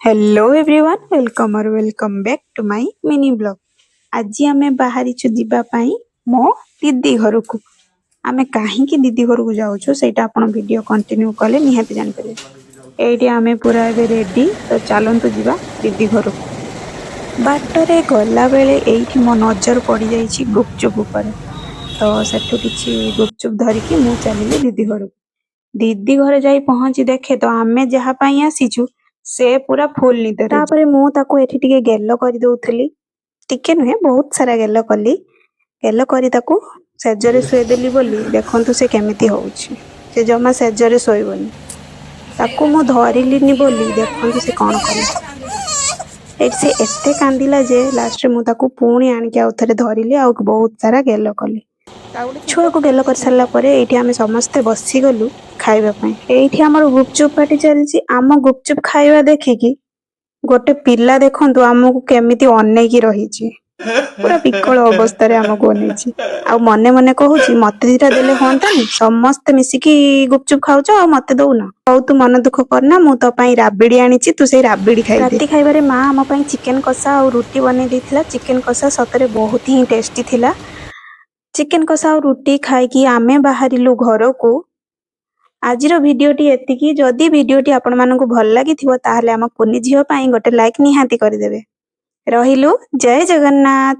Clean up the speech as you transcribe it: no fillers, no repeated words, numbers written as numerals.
Hello everyone, welcome or welcome back to my mini vlog. ଆଜି ଆମେ ବାହାରିଛୁ ଯିବା ପାଇଁ ମୋ ଦିଦି ଘରକୁ। ଆମେ କାହିଁକି ଦିଦି ଘରକୁ ଯାଉଛୁ, ସେଇଟା ଆପଣ ଭିଡ଼ିଓ କଣ୍ଟିନ୍ୟୁ କଲେ ନିହାତି ଜାଣିପାରିବେ। ଏଇଠି ଆମେ ପୁରା ଏବେ ରେଡି ତ, ଚାଲନ୍ତୁ ଯିବା ଦିଦି ଘରକୁ। ବାଟରେ ଗଲାବେଳେ ଏଇଠି ମୋ ନଜର ପଡ଼ିଯାଇଛି ଗୁପଚୁପ ଉପରେ। ତ ସେଠୁ କିଛି ଗୁପଚୁପ ଧରିକି ମୁଁ ଚାଲିଲି ଦିଦି ଘରକୁ। ଦିଦି ଘରେ ଯାଇ ପହଞ୍ଚି ଦେଖେ ତ, ଆମେ ଯାହା ପାଇଁ ଆସିଛୁ ସେ ପୁରା ଫୁଲ ନିଦରେ। ତାପରେ ମୁଁ ତାକୁ ଏଠି ଟିକେ ଗେଲ କରିଦଉଥିଲି। ଟିକେ ନୁହେଁ, ବହୁତ ସାରା ଗେଲ କଲି। ଗେଲ କରି ତାକୁ ଶେଯରେ ଶୁଏଇଦେଲି ବୋଲି ଦେଖନ୍ତୁ ସେ କେମିତି ହଉଛି। ସେ ଜମା ଶେଯରେ ଶୋଇବନି। ତାକୁ ମୁଁ ଧରିଲିନି ବୋଲି ଦେଖନ୍ତୁ ସେ କଣ କଲା। ଏଇଠି ସେ ଏତେ କାନ୍ଦିଲା ଯେ ଲାଷ୍ଟରେ ମୁଁ ତାକୁ ପୁଣି ଆଣିକି ଆଉ ଥରେ ଧରିଲି ଆଉ ବହୁତ ସାରା ଗେଲ କଲି। ଛୁଆକୁ ଗେଲ କରିସାରିଲା ପରେ ଏଇଠି ଆମେ ସମସ୍ତେ ବସିଗଲୁ ଖାଇବା ପାଇଁ। ଏଇଠି ଆମର ଗୁପଚୁପ ପାର୍ଟି ଚାଲିଛି। ଆମ ଗୁପଚୁପ ଖାଇବା ଦେଖିକି ଗୋଟେ ପିଲା ଦେଖନ୍ତୁ ଆମକୁ କେମିତି ଅନେଇକି ରହିଛି। ପୁରା ବିକଳ ଅବସ୍ଥାରେ ଆମକୁ ଅନେଇଛି ଆଉ ମନେ ମନେ କହୁଛି, "ମତେ ଦିଟା ଦେଲେ ହୁଅନ୍ତାନି? ସମସ୍ତେ ମିଶିକି ଗୁପଚୁପ ଖାଉଛ ଆଉ ମତେ ଦଉନ। ହଉ, ତୁ ମନ ଦୁଃଖ କରନା, ମୁଁ ତୋ ପାଇଁ ରାବିଡି ଆଣିଛି, ତୁ ସେଇ ରାବିଡି ଖାଇଦେ।" ରାତି ଖାଇବାରେ ମା ଆମ ପାଇଁ ଚିକେନ କଷା ଆଉ ରୁଟି ବନେଇ ଦେଇଥିଲା। ଚିକେନ କଷା ସତରେ ବହୁତ ହିଁ ଟେଷ୍ଟି ଥିଲା। ଚିକେନ କଷା ଆଉ ରୁଟି ଖାଇକି ଆମେ ବାହାରିଲୁ ଘରକୁ। ଆଜିର ଭିଡିଓଟି ଏତିକି। ଯଦି ଭିଡିଓଟି ଆପଣମାନଙ୍କୁ ଭଲ ଲାଗିଥିବ, ତାହେଲେ ଆମ କୁନି ଝିଅ ପାଇଁ ଗୋଟେ ଲାଇକ୍ ନିହାତି କରିଦେବେ। ରହିଲୁ, ଜୟ ଜଗନ୍ନାଥ।